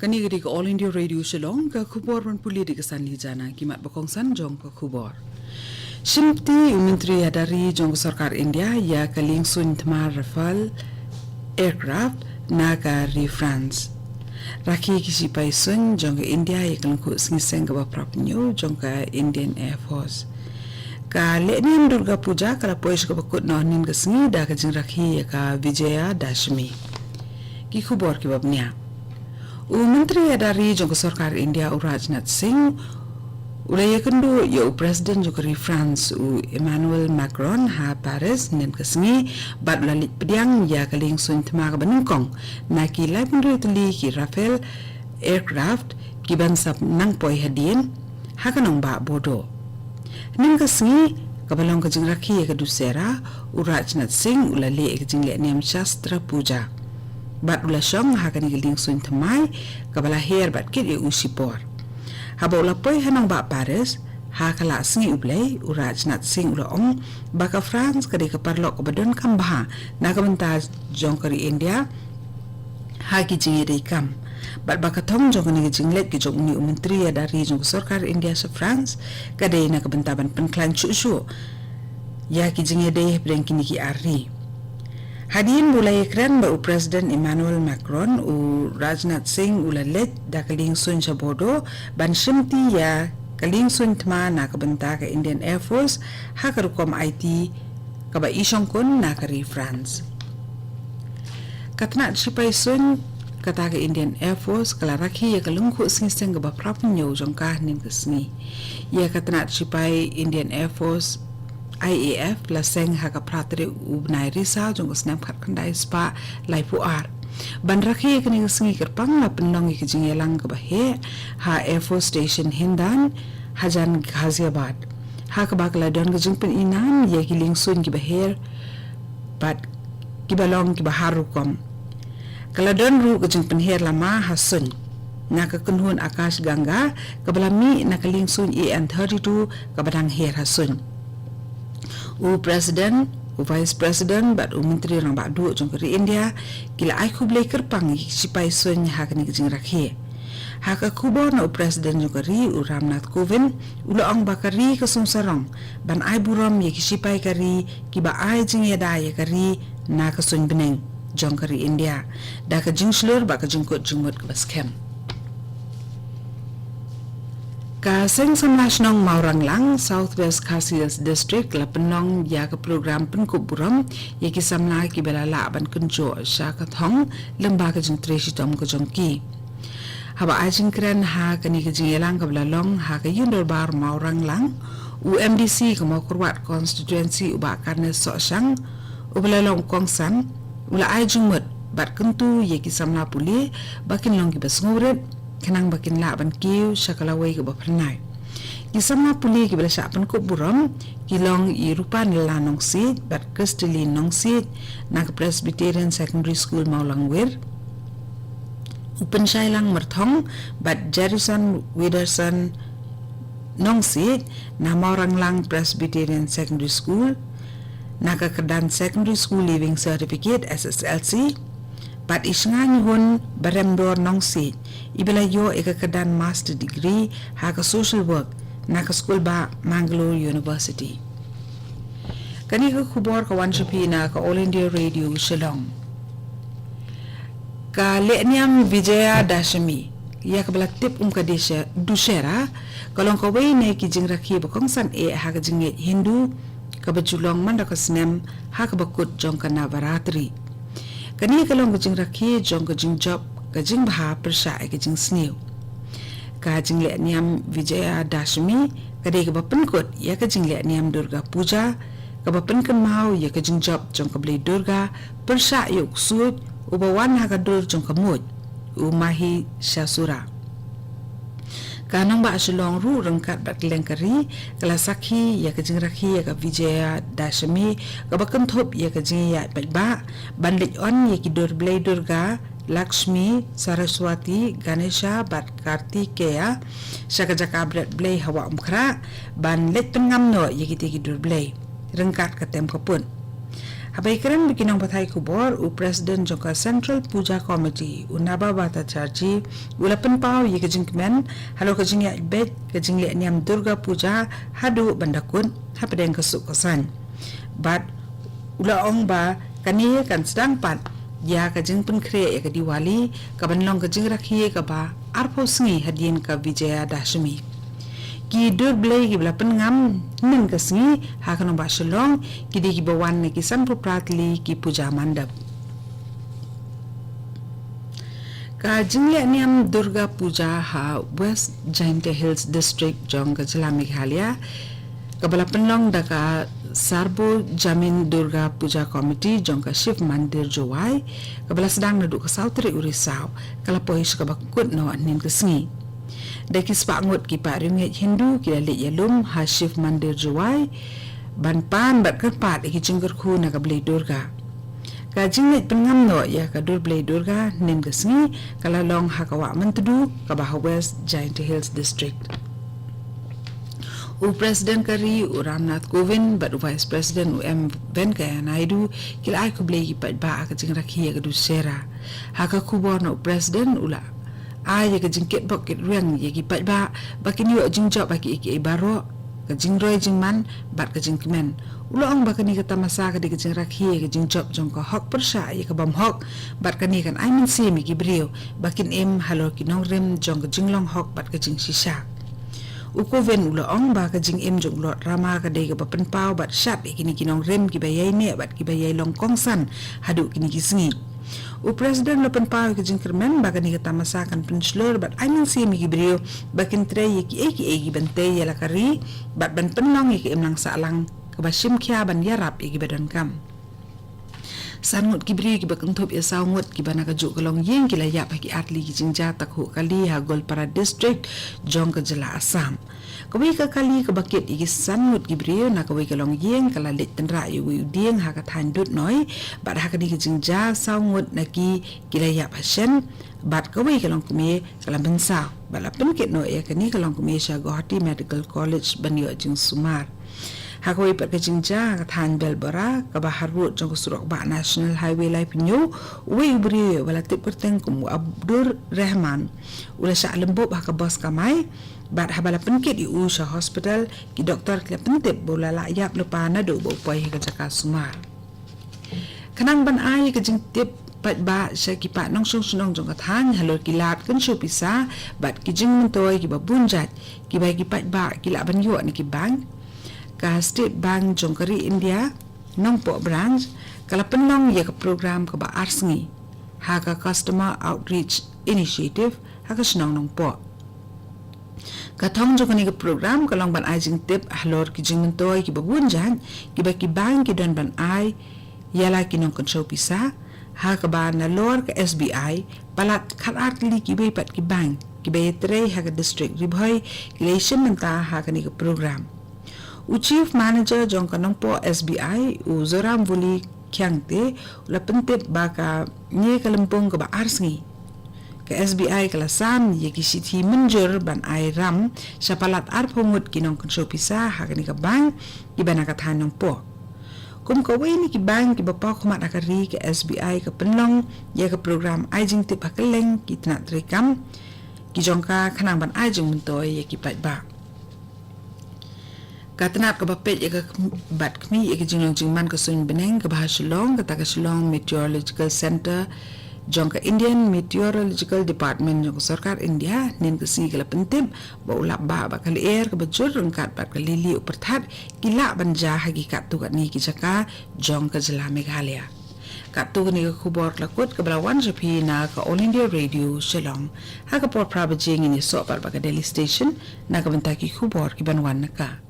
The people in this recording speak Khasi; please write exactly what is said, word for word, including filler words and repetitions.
Kane ka dei ka All India Radio Shillong, ka khubor ban pule da ka Sanli Jana, ki mat ba kongsan jong ka khubor. Shimti u Myntri Ïada Ri jong ka Sorkar India ïa ka lieng suiñ thma Rafale aircraft na ka ri France. Rakhe ki shipai suiñ jong ka India ïa ka lyngkhuh sngi seng kaba phra phew jong ka Indian Air Force. Ka lehniam Durga Puja ka la poi sha kaba kut noh hynnin ka sngi da ka jingrakhe ïa ka Vijayadashmi. Ki khubor kiba bniah. U Myntri Ïada Ri jong ka Sorkar India u Rajnath Singh u la ïakynduh ïa u President jong ka ri France u Emmanuel Macron ha Paris hynnin ka sngi, bad u la leit pdiang ïa ka lieng suiñ thma kaba nyngkong na ki laiphew tylli ki Rafale aircraft kiban sa nang poi hadien ha ka nongbah Bordeaux. Hynnin ka sngi kaba long ka jingrakhe ïa ka Dussehra, u Rajnath Singh u la leh ïa ka jinglehniam Shastra Puja. Bad u la shong ha kane ka lieng suiñ thymmai kaba la her bad kit ïa u shipor. Haba u la poi ha nongbah Paris ha ka la sngi U Blei, u Rajnath Singh u la ong ba ka France ka dei ka paralok kaba donkam bha na ka bynta jong ka ri India ha ki jingïadei kam. Bad ba ka thong jong kane ka jingleit ka jong une u Myntri Ïada Ri jong ka Sorkar India sha France ka dei na ka bynta ban pynkhlaiñ shuh shuh ïa ki jingïadei hapdeng kine ki ar ri. Hadien ba u la ïakren bad u President Emmanuel Macron, u Rajnath Singh u la leit da ka lieng suiñ sha Bordeaux ban shimti ïa ka lieng suiñ thma na ka bynta ka Indian Air Force ha ka rukom aiti kaba i shongkun na ka ri France. Ka tnat shipai suiñ kata ka Indian Air Force ka la rakhe ïa ka lyngkhuh sngi seng kaba phra phew jong ka hynnin ka sngi. Ïa ka tnat shipai Indian Air Force I A F la seng ha ka phra tarik u bnai Risaw jong ka snem khatkhyndai spah laiphew ar. Ban rakhe ïa kane ka sngi kyrpang la pynlong ïa ka jingïalang kaba heh ha Air Force Station Hindan hajan Ghaziabad. Ha kaba ka la don ka jingpyninan ïa ki lieng suiñ kiba her bad kiba long kiba har rukom. Ka la don ruh ka jingpynher lama ha suiñ na ka kynhun Akash Ganga kaba la mih na ka lieng suiñ A N thirty-two kaba dang her ha suiñ. U President, u Vice President bad u Myntri Rangbah Duh jong ka ri India ki la ai khublei kyrpang ïa ki shipai suiñ ha kane ka jingrakhe. Ha ka khubor na u President jong ka ri u Ramnath Kovind u la ong ba ka ri ka sngewsarong ban ai burom ïa ki shipai ka ri kiba ai jingïada ïa ka ri na ka suiñ bneng jong ka ri India da ka jingshlur bad ka jingkut jingmut kaba skhem. Ka Seng Samla Shnong Mawranglang, South West Khasi Hills District la pynlong ïa ka program pynkup burom ïa ki samla kiba la lah ban kynjoh sha ka thong lyngba ka jingtrei shitom ka jong ki. Haba ai jingkren ha kane ka jingïalang kaba la long ha ka Ïing Dorbar Mawranglang, u M D C ka Mawkyrwat Constituency u Bah Carnes Sohshang uba la long u kongsan u la ai jingmut bad kyntu ïa ki samla pule ba kin long kiba sngewrit khnang ba kin lah ban kiew sha ka lawei kaba phyrnai. Ki samla pule kiba la shah pynkup burom ki long i Rupanella Nongsiej bad Christeline Nongsiej na ka Presbyterian Secondary School Mawlangwir, u Pynshailang Myrthong bad Jerison Widerson Nongsiej na Mawranglang Presbyterian Secondary School na ka kyrdan Secondary School Leaving Certificate, S S L C, bad i Shngainhun Baremdor Nongsiej iba la ïoh ïa ka kyrdan Master Degree ha ka Social Work na ka Skulbah Mangalore University. Kane ka khubor ka wan sha phi na ka All India Radio Shillong. Ka lehniam Vijayadashmi ïa kaba la tip kum ka Deshe-, Dussehra ka long kawei na ki jingrakhe ba kongsan eh ha ka jingngeit Hindu kaba ju long man la ka snem ha kaba kut jong ka Navaratri. Kane ka long ka jingrakhe jong ka jingjop ka jingbha pyrshah ïa ka jingsniew. Ka jinglehniam Vijayadashmi ka dei kaba pynkut ïa ka jinglehniam Durga Puja kaba pynkynmaw ïa ka jingjop jong ka Blei Durga pyrshah ïa u ksuid uba wan ha ka dur jong ka muid, u Mahishasura. Ka nongbah Shillong ruh ryngkat bad kylleng ka ri ka la sakhi ïa ka jingrakhe ïa ka Vijayadashmi kaba kynthup ïa ka jingïaid paidbah ban leit on ïa ki dur Blei Durga, Lakshmi, Saraswati, Ganesha bad Kartikeya sha ka jaka bret blei ha Wah Umkhrah ban leit pynngam noh ïa kita ki dur blei ryngkat ka tem ka put. Haba ïakren bad ki nongpathai khubor, u President jong ka Central Puja Committee, u Naba Bhattacharjee, u la pynpaw ïa ka jingkmen halor ka jingïaid beit ka jingleh niam Durga Puja haduh ban da kut hapdeng ka suk ka saiñ. Bad u la ong ba kane kan sdang pat ïa ka jingpynkhreh ïa ka Diwali, ka ban long ka jingrakhe kaba arphew sngi hadien ka Vijayadashami. Ki dur blei kiba la pynngam hynnin ka sngi ha ka nongbah Shillong ki dei kiba wan na ki sanphew phra tylli ki puja mandap. Ka jingleh niam Durga Puja ha West Jaintia Hills District jong ka jylla Meghalaya, kaba la pynlong da ka Sarbojamin Durga Puja Committee jong ka Shiv Mandir Jowai, kaba la sdang naduh ka saw tarik u Risaw, ka la poi sha kaba kut noh hynnin ka sngi. Da ki spah ngut ki paid riewngeit Hindu ki la leit ïalum ha Shiv Mandir Jowai ban pan bad kyrpad ïa ki jingkyrkhu na ka Blei Durga. Ka jingleit pynngam noh ïa ka dur Blei Durga hynnin ka sngi ka la long ha ka Wah Myntdu kaba ha West Jaintia Hills District. U President ka ri, u Ramnath Kovind, bad u Vice President, u M Venkaiah Naidu, ki la ai khublei ïa ki paidbah ha ka jingrakhe ïa ka Dussehra. Ha ka khubor na u President, u la ai ïa ka jingkitbok kitrwiang ïa ki paidbah ba kin ïoh jingjop ha kiei kiei baroh, ka jingroi jingman bad ka jingkmen. U la ong ba kane ka tamasa ka dei ka jingrakhe ïa ka jingjop jong ka hok pyrshah ïa ka bym hok, bad kane kan ai mynsiem ïa ki briew ba kin im halor ki nongrim jong ka jinglong hok bad ka jingshisha. U Kovind u la ong ba ka jingim jong u Lord Rama ka dei kaba pynpaw bad shad ïa kine ki nongrim kiba ïaineh bad kiba ïai long kongsan haduh kine ki sngi. U President u la pynpaw ïa ka jingkyrmen ba kane ka tamasa kan pynshlur bad ai mynsiem ïa ki briew ba kin trei ïa kiei kiei kiban tei ïa la ka ri bad ban pynlong ïa ka imlang sahlang kaba shim khia ban ïarap ïa kiba donkam. San ngut ki briew kiba kynthup ïa saw ngut kiba na kajuh ka longïing ki la ïap ha ki artylli ki jingjia takhuh kali ha Goalpara District jong ka jylla Assam. Kawei ka kali kaba kit ïa ki san ngut ki briew na kawei ka longïing ka la leit tynrah ïa uwei u dieng ha ka thaiñ Dudnoi, bad ha kane ka jingjia saw ngut na ki ki la ïap ha shen, bad kawei ka longkmie ka la mynsaw, bad la pynkit noh ïa kane ka longkmie sha Guwahati Medical College ban ïoh jingsumar. Ha kawei pat ka jingjia ha ka thaiñ Belbora kaba ha rud jong ka surok bah National Highway laiphew hynñiew, uwei u briew uba la tip kyrteng kum u Abdur Rahman u la shah lymbup ha ka bos kamai, bad haba la pynkit ïa u sha hospital, ki doktor ki la pyntip ba u la lah ïap lypa naduh ba u poi ha ka jaka sumar. Khnang ban ai ka jingtip paidbah sha ki paid nongshong shnong jong ka thaiñ halor ki lad kynshew pisa bad ki jingmyntoi kiba bun jait kiba ki paidbah ki lah ban ïoh na ki bank, ka State Bank jong ka ri India Nongpoh Branch ka la pynlong ïa ka program kaba ar sngi ha ka Customer Outreach Initiative ha ka shnong Nongpoh. Ka thong jong kane ka program ka long ban ai jingtip halor ki jingmyntoi kiba bun jait kiba ki bank ki don ban ai ïa la ki nongkynshew pisa, ha kaba nalor ka S B I palat khatar tylli kiwei pat ki bank kiba ïatrei ha ka district Ri Bhoi ki la ïashim bynta ha kane ka program. U Chief Manager jong ka Nongpoh S B I, u Zoramvuli Khiangte, u la pyntip ba kane ka lympung kaba ar sngi ka S B I ka la sam ïa ki shithi mynjur ban ai ram sha palat arphew ngut ki nongkynshew pisa ha kane ka bank kiba na ka thaiñ Nongpoh. Kum kawei na ki bank kiba paw khmat ha ka ri, ka S B I ka pynlong ïa ka program ai jingtip ha kylleng ki tnat treikam ki jong ka khnang ban ai jingmyntoi ïa ki paidbah. Ka tnat kaba peit ïa ka khm-, bad khmih ïa ka jinglong jingman ka suiñ bneng kaba ha Shillong, kata ka Shillong Meteorological Centre jong ka Indian Meteorological Department jong ka sorkar India, hynnin ka sngi ka la pyntip ba u lap bah bad ka lyer kaba jur ryngkat bad ka lili u pyrthat ki lah ban jia ha ki katto katne ki jaka jong ka jylla Meghalaya. Katto kane ka khubor ka la kut kaba la wan sha phi na ka All India Radio Shillong. Ha ka por phra baje ngin ïasoh pat bad ka Delhi Station na ka bynta ki khubor kiban wan na ka.